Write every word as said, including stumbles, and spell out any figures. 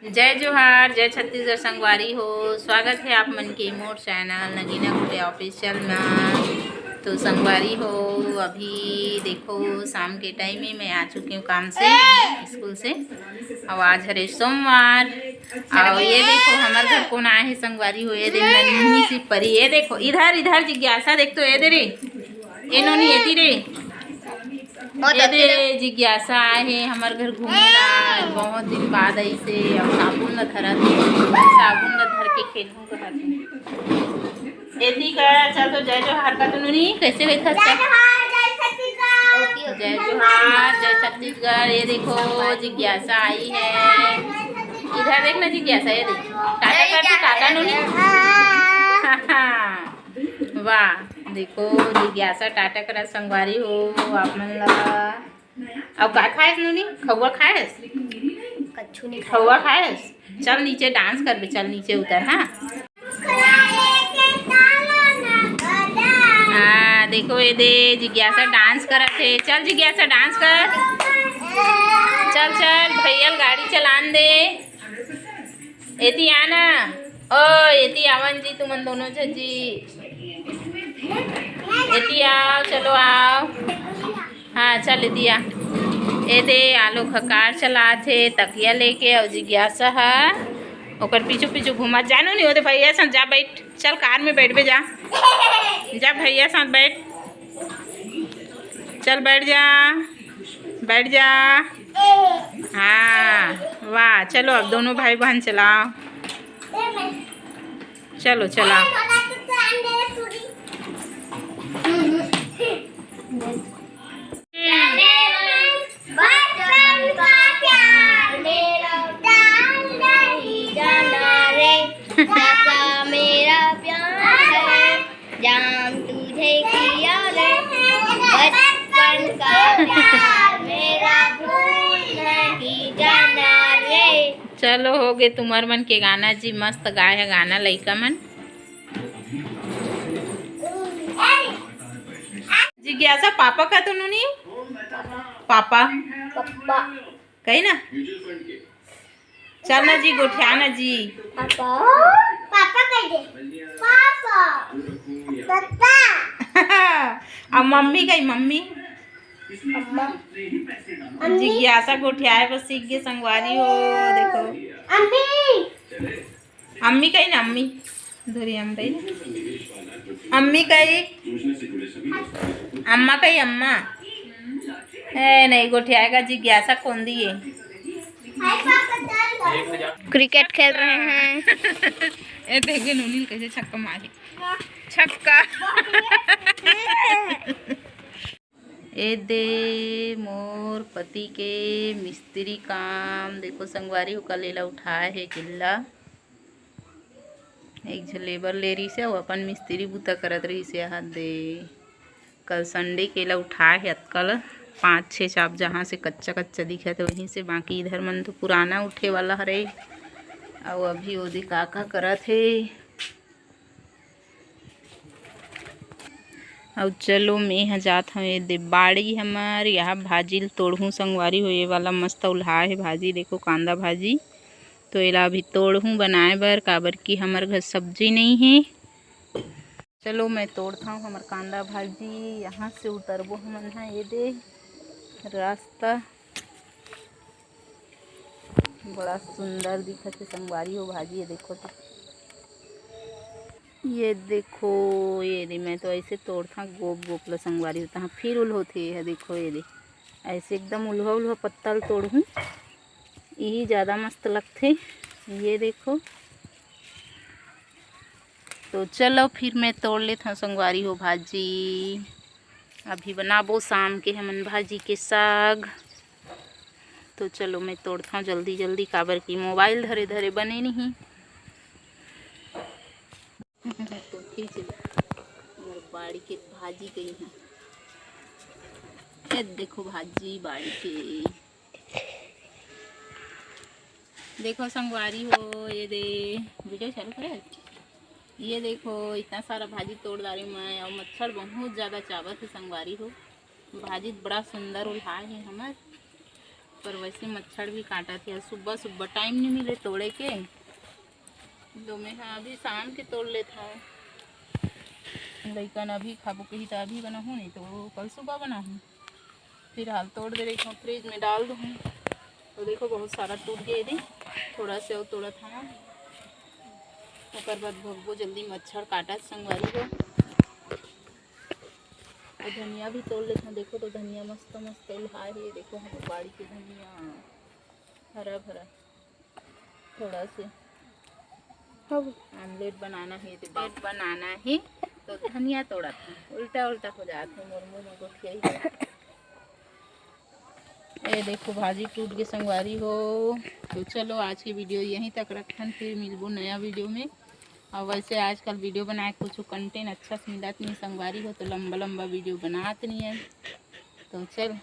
जय जोहार, जय छत्तीसगढ़ संगवारी हो। स्वागत है आप मन के मोर चैनल नगीना कुटे ऑफिशियल में। तो संगवारी हो, अभी देखो शाम के टाइम में मैं आ चुकी हूँ काम से, स्कूल से। और आज हरे सोमवार। और ये देखो हमर घर कोन आए है संगवारी हो, ये दे नन्ही सी परी। ये देखो इधर, इधर जिज्ञासा देख तो, ये दे रे, ए नोनी, एती रे। ए दे जिज्ञासा आए हे हमर घर घूमे ला, बहुत दिन बाद अइसे। अब साबुन ल धरत हे, साबुन ल धर के खेलहूँ कहत हे। एती का चल तो जय जोहार का तो नोनी, कैसे बैठा? जय जोहार, जय छत्तीसगढ़। जय जोहार, जय छत्तीसगढ़। ये देखो जिज्ञासा आई है, इधर देखना जिज्ञासा, ये देखो टाटा कर दो, टाटा नोनी। वाह, देखो जिज्ञासा टाटा करा संगवारी हो आप मन ला। अउ का खाएस नोनी? खौवा खाएस? कच्छु नहीं खौवा खाएस। चल नीचे डांस करबे, चल नीचे उतर। हाँ, हाँ, देखो ये दे जिज्ञासा डांस करत हे। चल जिज्ञासा डांस कर, चल चल भैया ल गाड़ी चलान दे। एती आना, ओ एती आवन जी, तुमन दोनों झन जी। एती आओ, चलो आओ। हाँ चल एती आ। ए दे आलोक ह कार चलात हे तकिया लेके, अउ जिज्ञासा ह ओकर पीछू पीछू घूमत। जानू नहीं होते भैया सन, जा बैठ, चल कार में बैठबे, जा, जा भैया साथ बैठ, चल बैठ जा, बैठ जा। हाँ, वाह, चलो अब दोनों भाई बहन चलाओ, चलो चलाओ। बचपन का प्यार मेरा जान नहीं जाना रे, जैसा मेरा प्यार है, जान तुझे किया रे, बचपन का प्यार मेरा भूल नहीं जाना रे। चलो, हो गे तुम्हर मन के गाना जी, मस्त गाए हे गाना लइका मन। जिज्ञासा, पापा का तो नोनी? पापा। पप्पा। कही ना? चल ना जी, गोठिया ना जी। पापा। पापा कह दे। पापा। पापा। अब मम्मी कही, मम्मी। अम्मा। जिज्ञासा गोठियाए बस सीख गे संगवारी हो, देखो। अम्मी। अम्मी कही ना, अम्मी। धोरी अम्मा कही। अम्मी कही। अम्मा कही, अम्मा। ए, नहीं, गोठियाएगा जिज्ञासा कोंदी है। क्रिकेट खेल रहे हैं। ए, देख गे नोनी कैसे छक्का मारे। छक्का। ए दे मोर पति के मिस्त्री काम। देखो संगवारी हो, कल एला उठाए हे किल्ला। एक झन लेबर ले रहिस हे, अउ अपन मिस्त्री बूता करत रहिस हे। यहाँ दे कल संडे के एला उठाए हे, अतका ल पाँच छः चाप जहाँ से कच्चा कच्चा दिखत हे वहीं से, बाकी इधर मन तो पुराना उठे वाला हरे। अउ अभी ओदे का का करत हे। अउ चलो, मैं ह जात हव ए दे बाड़ी हमर, यहाँ भाजी ल तोड़हूँ संगवारी हो। ये वाला मस्त उल्हा हे भाजी, देखो कांदा भाजी। तो एला अभी तोड़हूँ बनाए बर, काबर कि हमर घर सब्जी नइ हे। चलो, मैं तोड़थव हमर कांदा भाजी। यहाँ से उतरबो हमन ह, ये दे रास्ता। बड़ा सुंदर दिखत हे संगवारी हो भाजी, ये देखो तो। ये देखो, ये दे, मैं तो ऐसे तोड़था गोप गोप ल संगवारी हो, तहाँ फिर उल होथे। ये देखो, ये दे, ऐसे एकदम उल्हा उल्हा पत्ता ल तोड़हूँ, यही ज़्यादा मस्त लगथे। ये देखो, तो चलो फिर मैं तोड़ लेथव संगवारी हो भाजी। अभी बनाबो शाम के हमन भाजी के साग। तो चलो मैं तोड़थव जल्दी जल्दी, काबर कि मोबाइल धरे धरे बने नहीं। तो खींच ले मोर बाड़ी के भाजी गई है। ये देखो भाजी बाड़ी के। देखो संगवारी हो, ये दे, वीडियो चालू करे। ये देखो, इतना सारा भाजी तोड़ डारे मैं, और मच्छर बहुत ज़्यादा चावत है संगवारी हो। भाजी बड़ा सुंदर उल्हाए है हमर। पर वैसे मच्छर भी काटत हे। सुबह सुबह टाइम नहीं मिले तोड़े के, तो मैं हा अभी शाम के तोड़ लेत हूँ। लइकन अभी खाबो कही तो अभी बनाहूँ, नहीं तो वो कल सुबह बनाहूँ। फिलहाल तोड़ दे रही हूँ, फ्रिज में डाल दूँ। तो देखो बहुत सारा टूट गया ये, थोड़ा से और तोड़त हूँ। ओकर बाद भगबो जल्दी, मच्छर काटत संगवारी हो। और धनिया भी तोड़ लेत हूँ। देखो तो धनिया मस्त मस्त उल्हाए हे। देखो हम बाड़ी के धनिया हरा भरा, थोड़ा से अब आमलेट बनाना हे, तो आमलेट बनाना हे तो धनिया तोड़त हूँ, उल्टा उल्टा हो जात हे मोर मुंह में गोठियाई। ये देखो भाजी टूट के संगवारी हो। तो चलो आज की वीडियो यहीं तक रखन, फिर मिलबो नया वीडियो में। और वैसे आजकल वीडियो बनाए कुछ कंटेंट अच्छा से मिलत नहीं संगवारी हो, तो लंबा लंबा वीडियो बनात नहीं है। तो चल